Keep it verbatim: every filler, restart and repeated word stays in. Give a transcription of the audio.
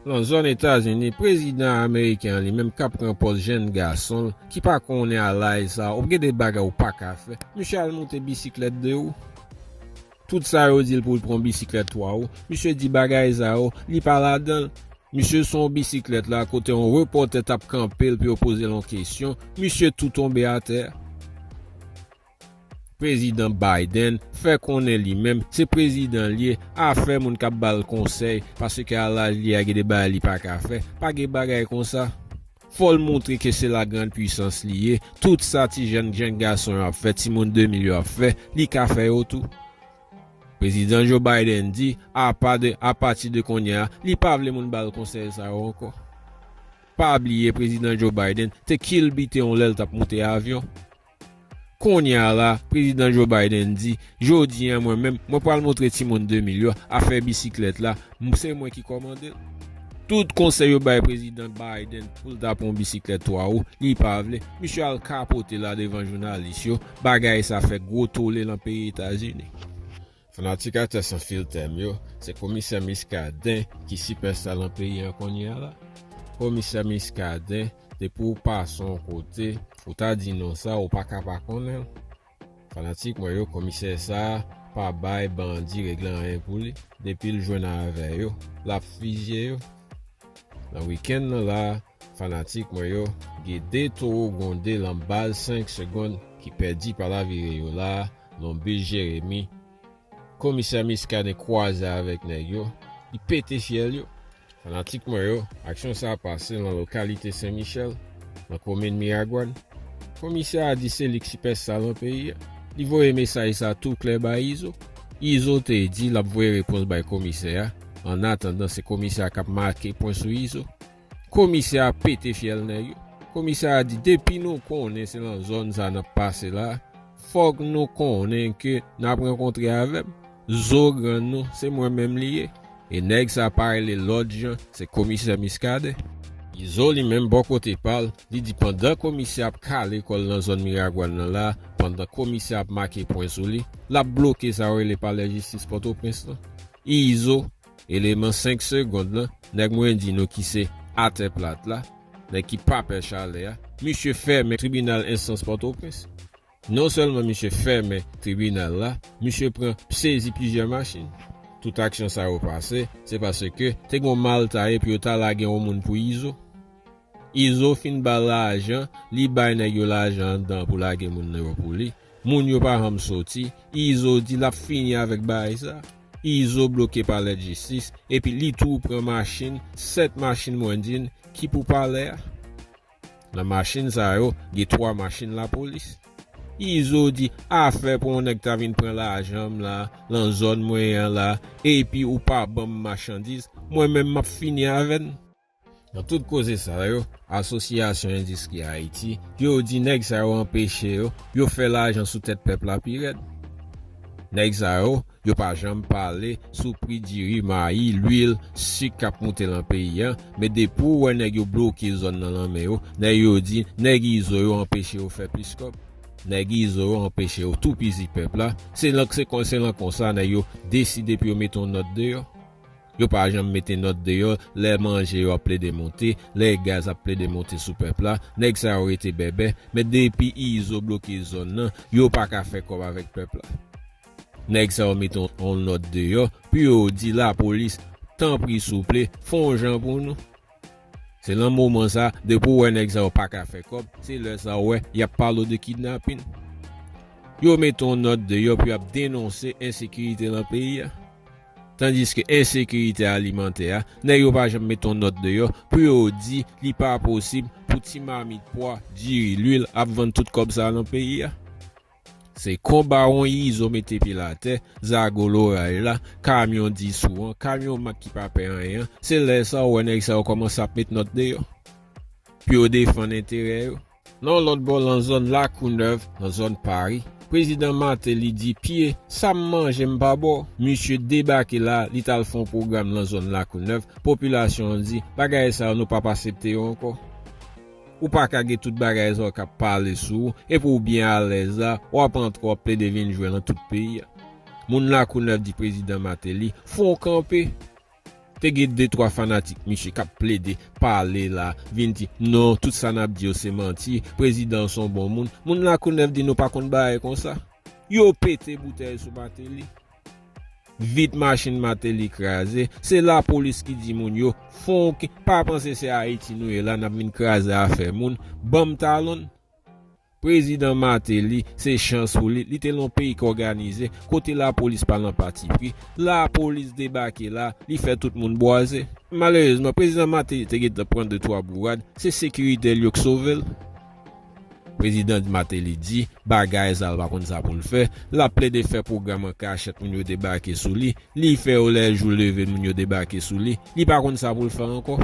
Nan zòn Etazini, prezidan ameriken an li menm k ap pran pòz jèn gason l ki pa konnen a laj sa a, ou gen de bagay ou pa ka fè. Misye al moute bisiklèt de ou. Tout sa yo di l pou l pran bisiklèt twa ou. Misye di bagay sa yo, li pa ladan l. Misye sou yon bisiklèt la, kote yon repòtè t ap kanpe l pou yo poze l yon kesyon. Misye tou tonbe atè. Prezidan Biden fè konnen li menm se prezidan l ye, afè moun k ap ba l konsèy, paske a laj li a gen de bagay li pa ka fè. Pa gen bagay konsa. Fò l montre ke se la grande puissance li ye. Tout sa ti jèn, jèn gason yo ap fè, timoun de mil yo ap fè, li ka fè yo tou. Prezidan Joe Biden di, apa de, apati de kounye a, li pa vle moun ba l konsèy sa yo ankò. Pa bliye, Prezidan Joe Biden te kilbite yon lè l t ap moute avyon. Kounye a la, Prezidan Joe Biden di, jodi a mwen menm, mwen pral montre timoun de mil yo afè bisiklèt la, m- se mwen ki kòmande l. Tout konsèy yo bay Prezidan Biden pou l ta pran yon bisiklèt twa ou, li pa vle. Misye al kapote la devan jounalis yo, bagay sa fè gwo tole nan peyi Etazini. Fanatik Atè San Filtè m yo, se Komisè Muscadin ki sipèsta nan peyi an kounye a la. Komisè Muscadin, depi w pase yon kote, ou ta di non sa, ou pa ka pa konnen l. Fanatik mwen yo, komisè sa a pa bay bandi regle anyen pou li. Depi l jwenn avè yo, l ap fizye yo. Nan wikenn nan la, fanatik mwen yo, gen de towo gwonde nan baz senk segonn ki pèdi pa lavire yo la, nan bis Jeremi. Komisè Muscadin kwaze avèk nèg yo, li pete fyèl yo. Fanatik mwen yo, aksyon sa a pase nan lokalite Sen Michèl, nan komin Miragwàn. Komisè a di se li k sipèsta nan peyi a. Li voye mesaj sa tou klè bay Izo. Izo te di l ap voye repons bay komisè a. Annatandan, se komisè a k ap make pwen sou Izo. Komisè a pete fyèl nèg yo. Komisè a di, depi nou konnen se nan zòn sa n ap pase la, fòk nou konnen ke n ap rankontre avè m. Zo grann nou, se mwen menm li ye. E nèg sa pa rele lòt jan, se komisè Muscadin. Izo li menm bò kote pa l, li di pandan komisè ap kale kò l nan zòn Miragwàn nan la, pandan komisè ap make pwen sou li, l ap bloke sa yo rele palè jistis Pòtoprens lan. Izo, eleman senk segonn lan, nèg mwen di nou ki se atè plat la, nèg ki pa pè chalè a, misye fèmen tribinal enstans Pòtoprens. Non sèlman misye fèmen tribinal la, misye pran, sezi plizyè machin. Tout aksyon sa yo pase, se paske te gen yon maltaye pou yo ta lage yon moun pou Izo. Izo fin ba l lajan, li bay nèg yo lajan anndan pou lage moun yo pou li. Moun yo pa janm soti, Izo di l ap fini avèk bagay sa. Izo bloke palè jistis, epi li tou pran machin, sèt machin mwen di n, ki pou palè a. Nan machin sa yo, gen twa machin lapolis. Izo di, afè pou yon nèg ta vin pran lajan m la, nan zòn mwen an la, epi ou pa ban m machandiz, mwen menm m ap fini avè n. Nan tout koze sa yo, Asosyasyon Endistri Ayiti, yo di nèg sa yo anpeche yo, yo fè lajan sou tèt pèp la pi rèd. Nèg sa yo, yo pa janm pale sou pri diri, mayi, lwil, sik k ap moute nan peyi a, men depi w wè nèg yo bloke zòn nan nan men yo, nèg yo di, nèg Izo yo anpeche yo fè plis kòb. Nèg Izo yo anpeche yo toupizi pèp la. Se lan, se kon, se lan konsa nèg yo deside pou yo mete yon nòt deyò. Yo pa janm mete nòt deyò, lè manje yo ap plede monte, lè gaz ap plede monte sou pèp la, nèg sa yo rete bèbè, men depi Izo bloke zòn nan, yo pa ka fè kòb avèk pèp la. Nèg sa yo mete yon, yon nòt deyò, pou yo di lapolis, tanpri souple, fè yon jan pou nou. Se nan moman sa, depi w wè nèg sa yo pa ka fè kòb, se lè sa w wè y ap pale w de kidnapin. Yo mete yon nòt deyò pou y ap denonse ensekirite nan peyi a. Tandiske ensekirite alimantè a, nèg yo pa janm mete yon nòt deyò pou yo di li pa posib pou ti mamit pwa, diri, lwil ap vann tout kòb sa a nan peyi a. Se kon bawon Izo mete pye l atè, zago loray la, kamyon disou an, kamyon mak ki pa pè anyen an, se lè sa w wè nèg sa yo kòmanse ap met nòt deyò. Pou yo defann enterè yo. Nan yon lòt bò, nan zòn Lakounèv, nan zòn Pari, prezidan Martelly di pye, sa m manje m pa ba w. Misye debake la, li t al fè yon pwogram nan zòn Lakounèv, popilasyon an di, bagay sa yo nou p ap asepte yo ankò. Ou pa ka gen tout bagay sa yo k ap pale sou ou, epi w byen alèz la, w ap antre w ap plede vin jwe nan tout peyi a. Moun Lakounèv di prezidan Martelly, fè w kanpe. Te gen de twa fanatik misye k ap plede pale la, vin di, non, tout sa n ap di yo se manti, prezidan an se yon bon moun. Moun Lakounèv di nou pa konn bagay konsa. Yo pete boutèy sou Mateli. Vit machin Mateli kraze. Se lapolis ki di moun yo, fon ki pa panse se Ayiti nou ye la, n ap vin kraze afè moun. Ban m talon. Prezidan Mateli, se chans pou li, li te lan yon peyi k òganize, kote lapolis pa lan patipri. Lapolis debake la, li fè tout moun bwaze. Malerezman, prezidan Mateli te gentan pran de twa bourad, se sekirite l yo k sove l. Prezidan Mateli di, bagay sa l pa konn sa pou l fè, l ap plede fè pwogram an kachèt, moun yo debake sou li, li fè yo lè jou leve, moun yo debake sou li, li pa konn sa pou l fè ankò.